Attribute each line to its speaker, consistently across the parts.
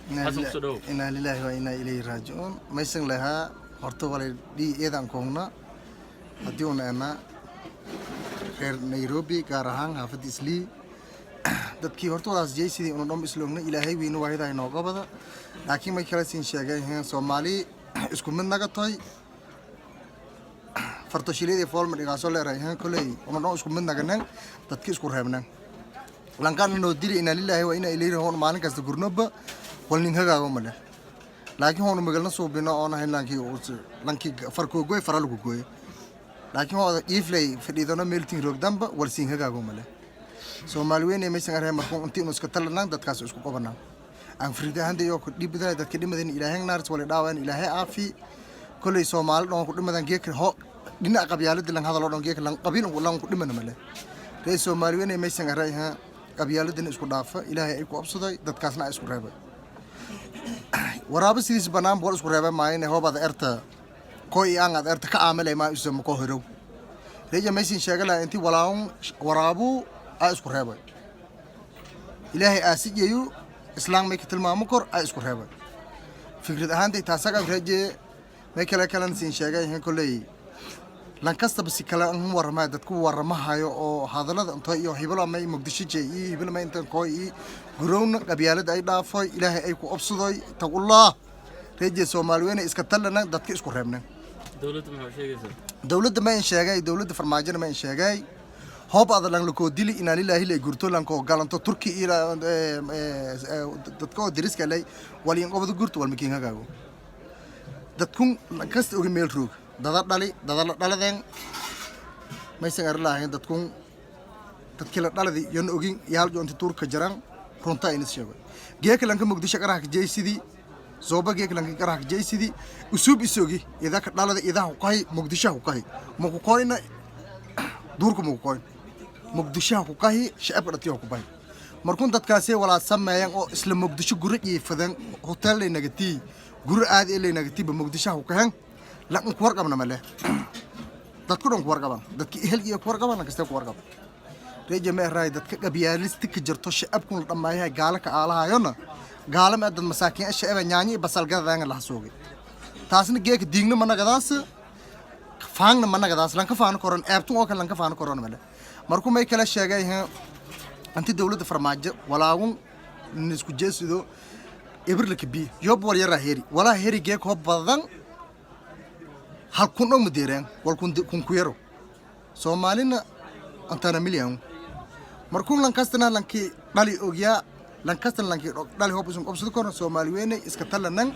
Speaker 1: Xasan, kusoo dhawow.
Speaker 2: Inaa lilaahi wa inaa ilayhi raajicuun. Maysan lahaa horta walay dhii eedaan koogna haddii una enaa reer Nairobi, gaar ahaan xaafadda Islii. Dadkii horta wadaas jeysidii unu dhom isla ogna. Ilaahay weyne waahidaa inooga bada, laakiin may kala siin sheegay Soomaali isku mid naga tahay. Fartoshilyadii foolma dhigaasoo leerahay. Koley una dhon isku mid naganen, dadki isku reebnen. Lankaana noo dili, inaa lilaahi wa inaa ilayhi raajicuun. Maalin kasta gurnoba wal nin hagaago male, laakiin hoonu magalna suubino oon ahayn lankii lankii farkoogoy fara lagu gooye, laakiin hooda iiflay fadhiidano meeltiin roogdanba wal siin hagaago male. Soomaali weyne maysan arhay markuu intii unu iska talanaan dadkaas isku qabanaan aan friid ahaanta iyo ku dhibadaa. Dadka dhimadan Ilaahay naaris, wala dhaawaan Ilaahay aafi. Koley Soomaali dhan ku dhimadan geeka ho dhinaca qabyaalada lan hadalo dhan geeka lan qabiil lan ku dhimana male. Reer Soomaali weyne maysan arhay ha qabyaaladan isku dhaafa, Ilaahay ay ku absaday, dadkaasna ay isku reebay. Waraabo sidiis banaan bool isku reebay maayne hoobaad erta koy aan aad erta ka aamalay maa isoo mako horow. Reeja maysin sheega lahaa intii walaawun waraabu aa isku reebay. Ilaahay aasijayu islaam may ka tilmaamo kor aa isku reebay. Fikrad ahaantay taasaga reeje. May kale kalan siin sheegay kolley lan kastaba si kale an warramaya dadku warramahayo oo hadallada inta iyo hibilo may Muqdisho jey iyo hibilo may intan kooy iyo gurowna qabyaalada ay dhaafoy, Ilaahay ay ku obsadoy. Taqullah reeje Soomaali weyne iska talana, dadka isku reebna.
Speaker 1: Dowladda maxaa sheegaysaa?
Speaker 2: Dowladda ma in sheegay, dowladda Farmaajona ma in sheegay hoob ada lang lakoo dili, inaa lilaahi lay gurto lanko galanto Turki iyo dadka oo deriska lay waliin qobada gurto wal makiin hagaago. Dadkun kasta ogi meel roog dada dhali dada la dhaladeen maysan ari lahayn. Dadkun dadkii la dhaladi yon ogin yaal joonti tuurka jaran. Runta inis sheego geeka lanka Muqdisho qaraha jeysidii zooba geeka lanka qaraha jeysidii usuub isogi idaka dhalada idaha ku kahi Muqdisho ku kahi maku koyna duurka maku koyn Muqdisho ku kahi shacabka dhatiyo ku bahi. Markuun dadkaasi walaa sameeyan oo isla Muqdisho guri jiifadan, hotel lay nagatii, guri aad ee lay nagatii ba Muqdisho ku kahan lan ku warqabna male. Dadku dhan ku warqaban, dadki ehel iyo ku warqaban, lan kasta ku warqaban. Reeja ma eraay dadka qabyaalista ka jirto shacabkun la dhamaayahay gaala ka aalahayona gaala ma dad masaakiin shacaba nyaanyi iyo basal gadadaanga la xasuugay. Taasna geeka diigna ma nagadaas, faangna ma nagadaas, lanka faano koron eebtun oo kale lanka faano koron male. Markuu may kala sheegay inti dowladda Farmaajo walaagun nisku jeesido ibirlaka bi yob wal yaraa heri walaa heri geek ho badan hal kun dhong madeereen wal kun kun ku yaro Soomaalina antana milyan. Markuun lankastana lankii dhali ogyaa, lankastana lankii dhali hob isun qobsado korna. Soomaali weyne iska talanan,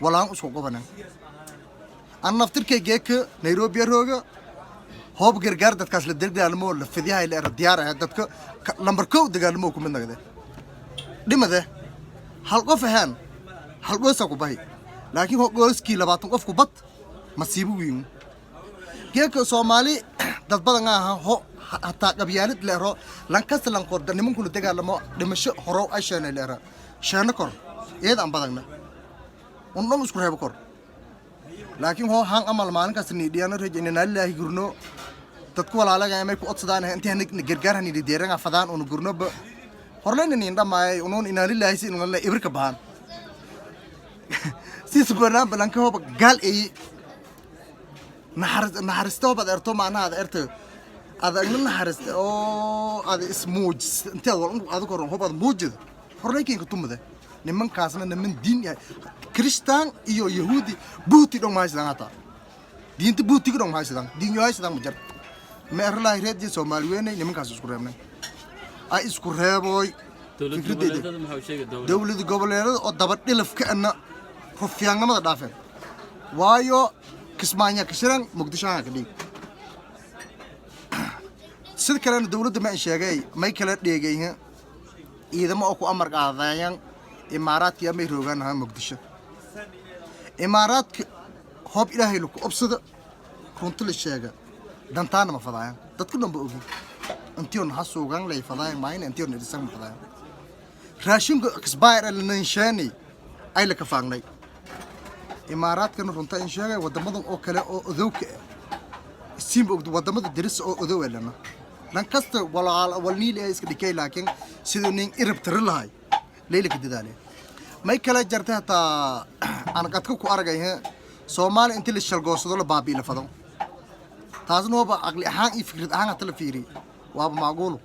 Speaker 2: walaan isku qobanan. An naftirkay geeka Nairobi rooga hoob gargaar dadkaas la dagaalamo la fidyahay la era diyaar ah. Dadka lambar kow dagaalamo ku mid nagde dhimade hal qof ahaan hal goosa ku bahi, laakiin ho gooskii 20 qof ku bad masiibo weyn. Geeka Soomaali dad badan aha ho hataa qabyaalad leero lankasta lankoor nimankuna dagaalamo dhimasho horow ay sheena leera sheena kor iyada aan badagna un dhan isku reebo kor, laakiin hoo haan amal maalin kasta niidhiyano reej inaa lilaahi gurno. Dadku walaalaga may ku odsadaan intii hanig gargaar hanidi deeranga fadaan unu gurnoba horleyna niin dhamaayay unuun inaa lilaahi si inuu ibirka bahan si banaan balanka hoba gaal eyi naxaris naxariista hobaad erto macnaha aad erto aad igna naxariista oo aad ismuujis intii aad wal adig hor hob aad muujida horleykinka tumade. Nimankaasna niman diin yahay, Kristaan iyo Yahuudi buuti dhong mahaysadaan, hataa diinta buutiga dhong mahaysadaan, diin yo haysadaan ma jar ma erlahay. Reedii Soomaali weynay nimankaas isku reebnay ay isku reebooy.
Speaker 1: Dowlad
Speaker 2: Fikradeyda.
Speaker 1: goboleedada maxaa u sheegay dowlad?
Speaker 2: Dowlad goboleedada oo daba dhilafka ana rufyaannimada dhaafeen, waayo Kismaayo ka shiran, Muqdisho ka dhig. Sida kalena dowladda ma sheegay may kala dheegay ciidamo oo ku amar qaadayaan Imaaraadka may roogaan Muqdisho. Imaaraadka hoob Ilaahay laku obsada runta la sheega dantaana ma fadaayaan. Dadku dhan ba ogi intiyon ha suugan lay fadaayan maayna intiyon idhisan ma fadaayan. Raashinka expire lanshaani ay la kafaagnay Imaaraadkana runta in sheegay wadamadan oo kale oo odowka ah siinba ogdo wadamada diris oo odow lana lan kasta walaal walniil ee iska dhikay, laakiin siduu nin irab tiri lahay leyla ka dadaale. May kala jartay hataa aan qadka ku aragay he Soomaali intii la shalgoosado la baabi'i la fado. Taasna waaba caqli ahaan iyo fikrad ahaan hata la fiiriy waaba macquulo,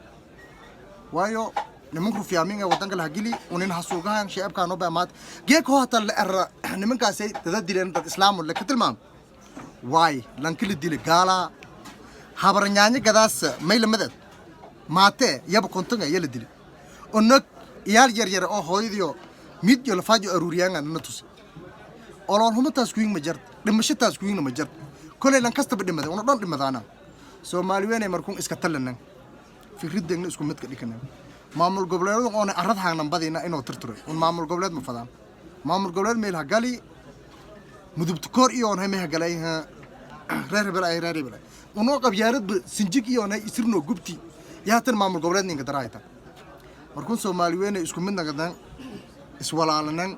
Speaker 2: waayo nimanku rufyaaminga wadanka laha geli unin hasuugahan shacabkaa noo baamaad geeko hata la era nimankaasay dada dileen dad islaamu laka tilmaam waay lankala dile gaalaa habarnyaanyo gadaas maylamadad maatee yaba kontonga yala dile onog iyaal yar yar oo hooyadiyo mid iyo lafaajo aruuriyaanga nana tusi olool humataas kuyin ma jarta, dhimashataas kuyingna ma jarta. Kolay lan kastaba dhimada una dhan dhimadaana Soomaali weynay. Markuun iska talanan fikriddeegna isku midka dhikanan maamul goboleedyadu oona arad haangnan badina inoo tirtiray un maamul goboleed ma fadaan. Maamul goboleed meel ha gali mudubtukoor iyoon hay may hagalay reer hebel ay reer hebel ay unoo qabyaaladba sinjig iyoon hay isirnoo gubti yaatan maamul goboleed ninka daraayta. Markuun Soomaali weynay isku mid nagadan iswalaalanan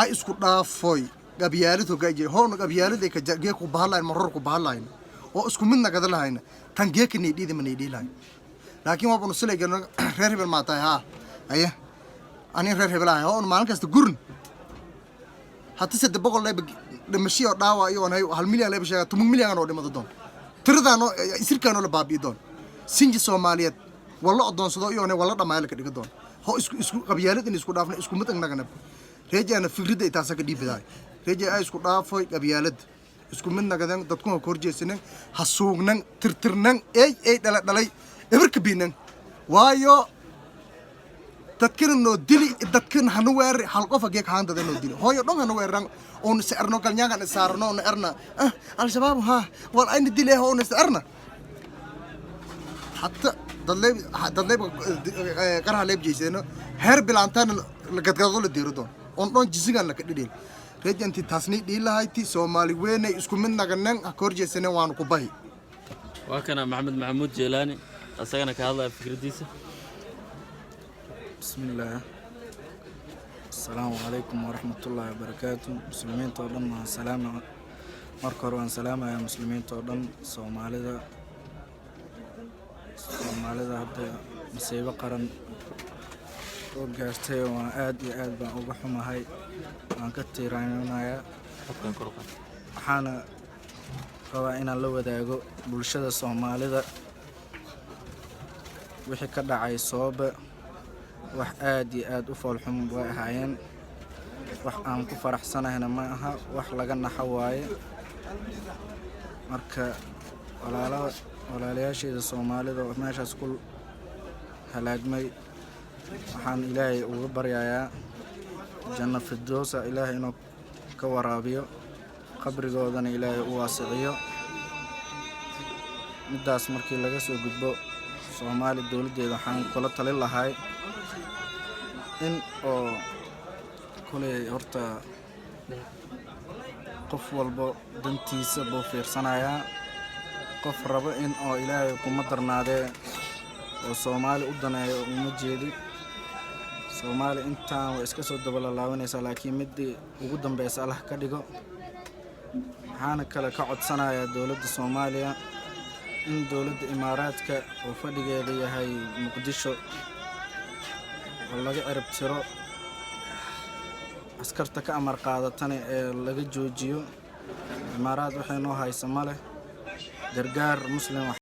Speaker 2: ay isku dhaafoy qabyaalad hogaajiye hoona qabyaalad ay ka gee ku bahalayn maror ku bahalayn oo isku mid nagada lahayna tan geeka neydhiida ma neydhii lahayn. Laakiin waa bunu silay galno reer hebel maa tahay haa aye ani reer hebel ahay oo maalin kasta gurin hata 300 leba dhimashiyo dhaawac iyo hay 1 milyan leba sheega 10 milyan oo dhimado doon tiradaano isirkaanoo la baabi'i doon sinji Soomaaliyeed walla odoonsado iyo walla dhamaayo laka dhiga doon ho isku isku qabyaalad in isku dhaafna isku mid annagana reejaana fikradda ay taasa ka dhiibidaay reeja ay isku dhaafoy qabyaalad isku mid nagadan dadku ha korjeesanan ha suugnan tirtirnan ey ey dhala dhalay ebarka biinan, waayo dadkana noo dili dadkana hana weerari hal qof hageek haandada noo dili hooyo dhan hana weeraran oona is erno galnyaangan isaarno oona erna ah Al-Shabaab ha wal ayna dile oona is erna hatta dadleeb dadleeb qaraha leeb jeyseno heer bilaantaana la gadgado la diiro doon on dhan jisigan la ka dhidhil reejanti taasni dhiilahayti Soomaali weynay isku mid naganan ha korjeysane waanu ku bahi.
Speaker 1: Waa kana Maxamed Maxamuud Jeelaani asagana ka hadlaya fikraddiisa.
Speaker 3: بسم الله، السلام عليكم ورحمة الله وبركاته. Muslimiinta oo dhan waan salaama. Marka hore waan salaamayaa muslimiinta oo dhan, Soomaalida. Soomaalida hadda masiibo qaran oo gaartay waan aad iyo aad baan uga xumahay, waan ka tiiraanyonayaa.
Speaker 1: Codkan kor u qaad.
Speaker 3: Waxaana rabaa inaan la wadaago bulshada Soomaalida wixii ka dhacay Soobe. Wax aad iyo aad u foolxun way ahaayeen, wax aan ku faraxsanahayna ma aha, wax laga naxo waaye. Marka walaalaha walaalayaashayda Soomaalida oo meeshaas ku halaagmay waxaan Ilaahay uga baryayaa janno firdowsa Ilaahay inuu ka waraabiyo, qabrigoodana Ilaahay u waasiciyo. Middaas markii laga soo gudbo, Soomaali dowladdeeda waxaan kula talin lahay in oo kuley horta qof walbo dantiisa buu fiirsanayaa. Qof rabo in oo Ilaahay kuma darnaadee oo Soomaali u daneeyo uma jeedi. Soomaali intaan way iska soo dabalalaabanaysaa, laakiin middii ugu dambeysa Allah ka dhigo. Waxaana kale ka codsanayaa dowladda Soomaaliya in dowladda Imaaraadka oo fadhigeeda yahay Muqdisho oo laga cirib tiro, askarta ka amar qaadatana ee laga joojiyo. Imaaraad waxay noo haysa ma leh gargaar muslim.